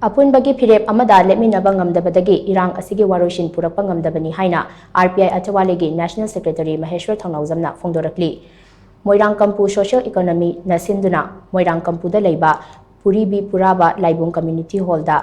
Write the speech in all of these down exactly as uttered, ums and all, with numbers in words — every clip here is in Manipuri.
ꯑꯄꯨꯟꯕꯒꯤ ꯐꯤꯔꯦꯞ ꯑꯃꯗ ꯂꯦꯞꯃꯤꯟꯅꯕ ꯉꯝꯗꯕꯗꯒꯤ ꯏꯔꯥꯡ ꯑꯁꯤꯒꯤ ꯋꯥꯔꯣꯏꯁꯤꯟ ꯄꯨꯔꯛꯄ ꯉꯝꯗꯕꯅꯤ ꯍꯥꯏꯅ ꯑꯥꯔ ꯄꯤ ꯑꯥꯏ ꯑꯆꯋꯥꯂꯦꯒꯤ ꯅꯦꯁꯅꯦꯜ ꯁꯦꯀ꯭ꯔꯦꯇꯔꯤ ꯃꯍꯦꯁ꯭ꯋꯔ ꯊꯧꯅꯥꯎꯖꯝꯅ ꯐꯣꯡꯗꯣꯔꯛꯂꯤ꯫ ꯃꯣꯏꯔꯥꯡ ꯀꯝꯄꯨ ꯁꯣꯁꯤꯌꯦꯜ ꯏꯀꯣꯅꯣꯃꯤꯅ ꯁꯤꯟꯗꯨꯅ ꯃꯣꯏꯔꯥꯡ ꯀꯝꯄꯨꯗ ꯂꯩꯕ ꯄꯨꯔꯤꯕꯤ ꯄꯨꯔꯥꯕ ꯂꯥꯏꯕꯨꯡ ꯀꯝꯃ꯭ꯌꯨꯅꯤꯇꯤ ꯍꯣꯜꯗ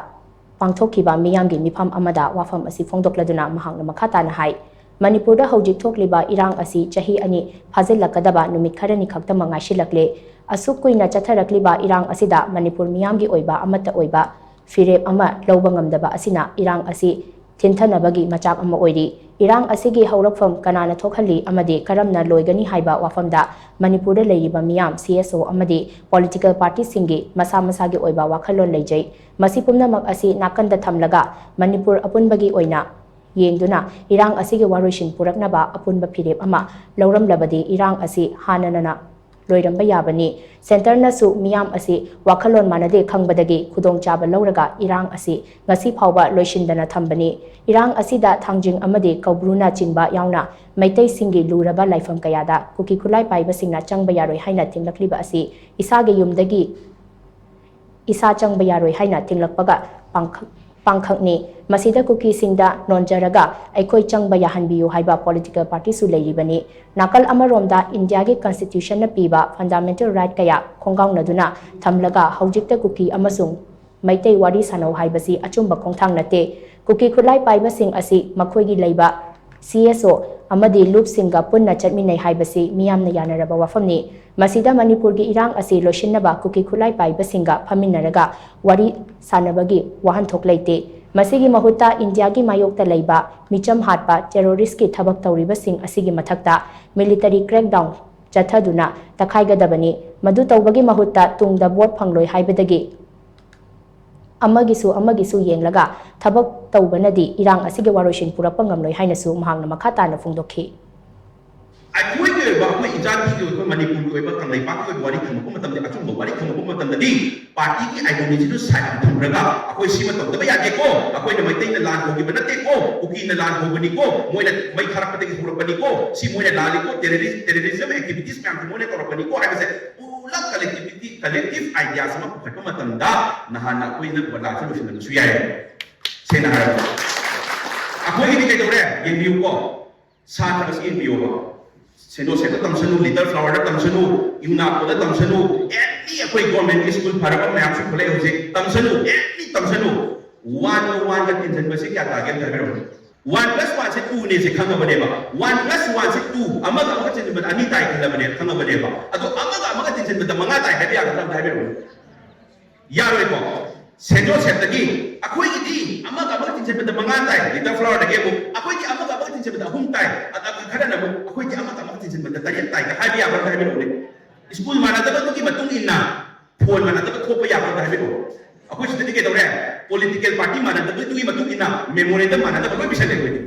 ꯄꯥꯡꯊꯣꯛꯈꯤꯕ ꯃꯤꯌꯥꯝꯒꯤ ꯃꯤꯐꯝ ꯑꯃꯗ ꯋꯥꯐꯝ ꯑꯁꯤ ꯐꯣꯡꯗꯣꯛꯂꯗꯨꯅ ꯃꯍꯥꯛꯅ ꯃꯈꯥ ꯇꯥꯅ ꯍꯥꯏ, ꯃꯅꯤꯄꯨꯔꯗ ꯍꯧꯖꯤꯛ ꯊꯣꯛꯂꯤꯕ ꯏꯔꯥꯡ ꯑꯁꯤ ꯆꯍꯤ ꯑꯅꯤ ꯐꯥꯖꯤꯜꯂꯛꯀꯗꯕ ꯅꯨꯃꯤꯠ ꯈꯔꯅꯤ ꯈꯛꯇꯃꯛ ꯉꯥꯏꯁꯤꯜꯂꯛꯂꯦ꯫ ꯑꯁꯨꯛ ꯀꯨꯏꯅ ꯆꯠꯊꯔꯛꯂꯤꯕ ꯏꯔꯥꯡ ꯑꯁꯤꯗ ꯃꯅꯤꯄꯨꯔ ꯃꯤꯌꯥꯝꯒꯤ ꯑꯣꯏꯕ ꯑꯃꯠꯇ ꯑꯣꯏꯕ ꯐꯤꯔꯦꯞ ꯑꯃ ꯂꯧꯕ ꯉꯝꯗꯕ ꯑꯁꯤꯅ ꯏꯔꯥꯡ ꯑꯁꯤ ꯊꯤꯟꯊꯅꯕꯒꯤ ꯃꯆꯥꯛ ꯑꯃ ꯑꯣꯏꯔꯤ꯫ ꯏꯔꯥꯡ ꯑꯁꯤꯒꯤ ꯍꯧꯔꯛꯐꯝ ꯀꯅꯥꯅ ꯊꯣꯛꯍꯜꯂꯤ ꯑꯃꯗꯤ ꯀꯔꯝꯅ ꯂꯣꯏꯒꯅꯤ ꯍꯥꯏꯕ ꯋꯥꯐꯝꯗ ꯃꯅꯤꯄꯨꯔꯗ ꯂꯩꯔꯤꯕ ꯃꯤꯌꯥꯝ, ꯁꯤ ꯑꯦꯁ ꯑꯣ ꯑꯃꯗꯤ ꯄꯣꯂꯤꯇꯤꯀꯦꯜ ꯄꯥꯔꯇꯤꯁꯤꯡꯒꯤ ꯃꯁꯥ ꯃꯁꯥꯒꯤ ꯑꯣꯏꯕ ꯋꯥꯈꯜꯂꯣꯟ ꯂꯩꯖꯩ꯫ ꯃꯁꯤ ꯄꯨꯝꯅꯃꯛ ꯑꯁꯤ ꯅꯥꯀꯟꯗ ꯊꯝꯂꯒ ꯃꯅꯤꯄꯨꯔ ꯑꯄꯨꯟꯕꯒꯤ ꯑꯣꯏꯅ ꯌꯦꯡꯗꯨꯅ ꯏꯔꯥꯡ ꯑꯁꯤꯒꯤ ꯋꯥꯔꯣꯏꯁꯤꯟ ꯄꯨꯔꯛꯅꯕ ꯑꯄꯨꯟꯕ ꯐꯤꯔꯦꯞ ꯑꯃ ꯂꯧꯔꯝꯂꯕꯗꯤ ꯏꯔꯥꯡ ꯑꯁꯤ ꯍꯥꯟꯅꯅ ꯂꯣꯏꯔꯝꯕ ꯌꯥꯕꯅꯤ꯫ ꯁꯦꯟꯇꯔꯅꯁꯨ ꯃꯤꯌꯥꯝ ꯑꯁꯤ ꯋꯥꯈꯜꯂꯣꯟ ꯃꯥꯟꯅꯗꯦ ꯈꯪꯕꯗꯒꯤ ꯈꯨꯗꯣꯡꯆꯥꯕ ꯂꯧꯔꯒ ꯏꯔꯥꯡ ꯑꯁꯤ ꯉꯁꯤ ꯐꯥꯎꯕ ꯂꯣꯏꯁꯤꯟꯗꯅ ꯊꯝꯕꯅꯤ꯫ ꯏꯔꯥꯡ ꯑꯁꯤꯗ ꯊꯥꯡꯖꯤꯡ ꯑꯃꯗꯤ ꯀꯧꯕ꯭ꯔꯨꯅꯆꯤꯡꯕ ꯌꯥꯎꯅ ꯃꯩꯇꯩꯁꯤꯡꯒꯤ ꯂꯨꯔꯕ ꯂꯥꯏꯐꯝ ꯀꯌꯥꯗ ꯀꯨꯀꯤ ꯈꯨꯠꯂꯥꯏ ꯄꯥꯏꯕꯁꯤꯡꯅ ꯆꯪꯕ ꯌꯥꯔꯣꯏ ꯍꯥꯏꯅ ꯊꯤꯡꯂꯛꯂꯤꯕ ꯑꯁꯤ ꯏꯁꯥꯒꯤ ꯌꯨꯝꯗꯒꯤ ꯏꯁꯥ ꯆꯪꯕ ꯌꯥꯔꯣꯏ ꯍꯥꯏꯅ ꯊꯤꯡꯂꯛꯄꯒ ꯄꯥꯡꯈꯛ-, ꯄꯥꯡꯈꯛꯅꯤ꯫ ꯃꯁꯤꯗ ꯀꯨꯀꯤꯁꯤꯡꯗ ꯅꯣꯟꯖꯔꯒ ꯑꯩꯈꯣꯏ ꯆꯪꯕ ꯌꯥꯍꯟꯕꯤꯌꯨ ꯍꯥꯏꯕ ꯄꯣꯂꯤꯇꯤꯀꯦꯜ ꯄꯥꯔꯇꯤꯁꯨ ꯂꯩꯔꯤꯕꯅꯤ꯫ ꯅꯥꯀꯜ ꯑꯃꯔꯣꯝꯗ ꯏꯟꯗꯤꯌꯥꯒꯤ ꯀꯟꯁꯇꯤꯇ꯭ꯌꯨꯁꯟꯅ ꯄꯤꯕ ꯐꯟꯗꯥꯃꯦꯟꯇꯦꯜ ꯔꯥꯏꯠ ꯀꯌꯥ ꯈꯣꯡꯒꯥꯎꯅꯗꯨꯅ ꯊꯝꯂꯒ ꯍꯧꯖꯤꯛꯇ ꯀꯨꯀꯤ ꯑꯃꯁꯨꯡ ꯃꯩꯇꯩ ꯋꯥꯔꯤ ꯁꯥꯟꯅꯧ ꯍꯥꯏꯕꯁꯤ ꯑꯆꯨꯝꯕ ꯈꯣꯡꯊꯥꯡ ꯅꯠꯇꯦ꯫ ꯀꯨꯀꯤ ꯈꯨꯠꯂꯥꯏ ꯄꯥꯏꯕꯁꯤꯡ ꯑꯁꯤ ꯃꯈꯣꯏꯒꯤ ꯂꯩꯕ ꯁꯤ ꯑꯦꯁ ꯑꯣ ꯑꯃꯗꯤ ꯂꯨꯞꯁꯤꯡꯒ ꯄꯨꯟꯅ ꯆꯠꯃꯤꯟꯅꯩ ꯍꯥꯏꯕꯁꯤ ꯃꯤꯌꯥꯝꯅ ꯌꯥꯅꯔꯕ ꯋꯥꯐꯝꯅꯤ꯫ ꯃꯁꯤꯗ ꯃꯅꯤꯄꯨꯔꯒꯤ ꯏꯔꯥꯡ ꯑꯁꯤ ꯂꯣꯏꯁꯤꯟꯅꯕ ꯀꯨꯀꯤ ꯈꯨꯠꯂꯥꯏ ꯄꯥꯏꯕꯁꯤꯡꯒ ꯐꯝꯃꯤꯟꯅꯔꯒ ꯋꯥꯔꯤ ꯁꯥꯟꯅꯕꯒꯤ ꯋꯥꯍꯟꯊꯣꯛ ꯂꯩꯇꯦ꯫ ꯃꯁꯤꯒꯤ ꯃꯍꯨꯠꯇ ꯏꯟꯗꯤꯌꯥꯒꯤ ꯃꯥꯌꯣꯛꯇ ꯂꯩꯕ ꯃꯤꯆꯝ ꯍꯥꯠꯄ, ꯇꯦꯔꯣꯔꯤꯁꯀꯤ ꯊꯕꯛ ꯇꯧꯔꯤꯕꯁꯤꯡ ꯑꯁꯤꯒꯤ ꯃꯊꯛꯇ ꯃꯤꯂꯤꯇꯔꯤ ꯀ꯭ꯔꯦꯛꯗꯥꯎꯟ ꯆꯠꯊꯗꯨꯅ ꯇꯛꯈꯥꯏꯒꯗꯕꯅꯤ꯫ ꯃꯗꯨ ꯇꯧꯕꯒꯤ ꯃꯍꯨꯠꯇ ꯇꯨꯡꯗ ꯚꯣꯠ ꯐꯪꯂꯣꯏ ꯍꯥꯏꯕꯗꯒꯤ ꯑꯃꯒꯤꯁꯨ ꯑꯃꯒꯤꯁꯨ ꯌꯦꯡꯂꯒ ꯊꯕꯛ ꯇꯧꯕꯅꯗꯤ ꯏꯔꯥꯡ ꯑꯁꯤꯒꯤ ꯋꯥꯔꯣꯏꯁꯤꯟ ꯄꯨꯔꯛꯄ ꯉꯝꯂꯣꯏ ꯍꯥꯏꯅꯁꯨ ꯃꯍꯥꯛꯅ ꯃꯈꯥ ꯇꯥꯅ ꯐꯣꯡꯗꯣꯛꯈꯤ꯫ ꯑꯩꯈꯣꯏꯒꯤ ꯑꯣꯏꯕ, ꯑꯩꯈꯣꯏ ꯏꯖꯥꯇꯤꯒꯤ ꯑꯣꯏꯕ, ꯃꯅꯤꯄꯨꯔꯒꯤ ꯑꯣꯏꯕ, ꯀꯪꯂꯩꯄꯥꯛꯀꯤ ꯑꯣꯏꯕ ꯋꯥꯔꯤ ꯈꯪꯂꯛꯄ ꯃꯇꯝꯗ, ꯑꯆꯨꯝꯕ ꯋꯥꯔꯤ ꯈꯪꯂꯛꯄ ꯃꯇꯝꯗꯗꯤ ꯄꯥꯔꯇꯤꯒꯤ ideologyꯗꯨ side ꯑꯃ ꯊꯝꯈ꯭ꯔꯒ ꯑꯩꯈꯣꯏ ꯁꯤꯃ ꯇꯧꯗꯕ ꯌꯥꯗꯦꯀꯣ, ꯑꯩꯈꯣꯏꯅ ꯃꯩꯇꯩꯅ ꯂꯥꯟ ꯍꯧꯈꯤꯕ ꯅꯠꯇꯦꯀꯣ, ꯀꯨꯀꯤꯅ ꯂꯥꯟ ꯍꯧꯕꯅꯤꯀꯣ, ꯃꯣꯏꯅ ꯃꯩ ꯊꯥꯔꯛꯄꯗꯒꯤ ꯍꯧꯔꯛꯄꯅꯤꯀꯣ, ꯁꯤ ꯃꯣꯏꯅ ꯂꯥꯜꯂꯤꯀꯣ, terrorist, terrorism activities ꯃꯌꯥꯝꯁꯦ ꯃꯣꯏꯅ ꯇꯧꯔꯛꯄꯅꯤꯀꯣ ꯍꯥꯏꯕꯁꯦ ꯄꯨꯂꯞ ꯀꯂꯦꯛꯇꯤꯚꯤꯇꯤ, ꯀꯂꯦꯛꯇꯤꯚ ꯑꯥꯏꯗꯤꯌꯥꯁ ꯑꯃ ꯄꯨꯈꯠꯄ ꯃꯇꯝꯗ ꯅꯍꯥꯟꯅ ꯑꯩꯈꯣꯏꯅ ꯂꯥꯟꯁꯦ ꯂꯣꯏꯁꯤꯟꯕꯁꯨ ꯌꯥꯏ꯫ ꯁꯦꯡꯅ ꯍꯥꯏꯔꯕꯗ ꯑꯩꯈꯣꯏꯒꯤꯗꯤ ꯀꯩꯗꯧꯔꯦ? ꯌꯦꯡꯕꯤꯌꯨꯀꯣ, ꯁꯥꯇ꯭ꯔ ꯑꯁꯤ ꯌꯦꯡꯕꯤꯌꯣꯕ꯫ ꯁꯦꯟ ꯖꯣꯁꯦꯐꯇ ꯇꯝꯁꯅꯨ, ꯂꯤꯇꯜ ꯐ꯭ꯂꯥꯋꯔꯗ ꯇꯝꯁꯅꯨ, ꯌꯨꯅꯥꯀꯣꯗ ꯇꯝꯁꯅꯨ, ꯑꯦꯅꯤ ꯑꯩꯈꯣꯏ ꯒꯣꯔꯃꯦꯟꯒꯤ ꯁ꯭ꯀꯨꯜ ꯐꯔꯕ ꯃꯌꯥꯝꯁꯨ ꯊꯣꯛꯂꯛꯑꯦ ꯍꯧꯖꯤꯛ, ꯇꯝꯁꯅꯨ, ꯑꯦꯅꯤ ꯇꯝꯁꯅꯨ꯫ ꯋꯥꯟꯒ ꯋꯥꯟꯒ ꯇꯤꯟꯁꯤꯟꯕꯁꯤ ꯀꯌꯥ ꯇꯥꯒꯦ ꯑꯝꯇ ꯍꯥꯏꯕꯤꯔꯛꯎꯅꯦ꯫ ꯋꯥꯟ ꯄ꯭ꯂꯁ ꯋꯥꯟꯁꯦ ꯇꯨꯅꯦꯁꯦ ꯈꯪꯉꯕꯅꯦꯕ꯫ ꯋꯥꯟ ꯄ꯭ꯂꯁ ꯋꯥꯟꯁꯦ ꯇꯨ, ꯑꯃꯒ ꯑꯃꯒ ꯇꯤꯟꯁꯤꯟꯕꯗ ꯑꯅꯤ ꯇꯥꯏ ꯈꯜꯂꯕꯅꯦ, ꯈꯪꯉꯕꯅꯦꯕ꯫ ꯑꯗꯣ ꯑꯃꯒ ꯑꯃꯒ ꯇꯤꯟꯁꯤꯟꯕꯗ ꯃꯉꯥ ꯇꯥꯏ ꯍꯥꯏꯕ ꯌꯥꯒꯗ꯭ꯔꯥ ꯑꯝꯇ ꯍꯥꯏꯕꯤꯔꯛꯎꯅꯦ꯫ ꯌꯥꯔꯣꯏꯀꯣ? ꯁꯦꯟ ꯖꯣꯁꯦꯐꯇꯒꯤ ꯑꯩꯈꯣꯏꯒꯤꯗꯤ ꯑꯃꯒ ꯑꯃꯒ ꯇꯤꯟꯁꯤꯟꯕꯗ ꯃꯉꯥ ꯇꯥꯏ, ꯂꯤꯇꯜ ꯐ꯭ꯂꯥꯋꯔꯗꯒꯤ ꯑꯃꯨꯛ ꯑꯩꯈꯣꯏꯗꯤ ꯑꯃꯒ ꯑꯃꯒ ꯇꯤꯟꯁꯤꯟꯕꯗ ꯑꯍꯨꯝ ꯇꯥꯏ, ꯑꯗ ꯈꯔꯅ ꯑꯃꯨꯛ ꯑꯩꯈꯣꯏꯗꯤ ꯑꯃꯒ ꯑꯃꯒ ꯇꯤꯟꯁꯤꯟꯕꯗ ꯇꯔꯦꯠ ꯇꯥꯏꯒ ꯍꯥꯏꯕ ꯌꯥꯕ꯭ꯔꯥ ꯍꯥꯏꯕꯤꯔꯛꯎꯅꯦ꯫ ꯁ꯭ꯀꯨꯜ ꯃꯥꯟꯅꯗꯕꯗꯨꯒꯤ ꯃꯇꯨꯡ ꯏꯟꯅ ꯐꯣꯟ ꯃꯥꯟꯅꯗꯕ ꯊꯣꯛꯄ ꯌꯥꯕ꯭ꯔꯥ ꯍꯥꯏꯕꯤꯔꯛꯑꯣ꯫ ꯑꯩꯈꯣꯏ ꯁꯤꯗꯗꯤ ꯀꯩꯗꯧꯔꯦ? ꯄꯣꯂꯤꯇꯤꯀꯦꯜ ꯄꯥꯔꯇꯤ ꯃꯥꯟꯅꯗꯕꯗꯨꯒꯤ ꯃꯇꯨꯡ ꯏꯟꯅ ꯃꯦꯃꯣꯔꯦꯟꯗꯝ ꯃꯥꯟꯅꯗꯕ ꯂꯣꯏ ꯄꯤꯁꯜꯂꯦ ꯑꯩꯈꯣꯏꯗꯤ꯫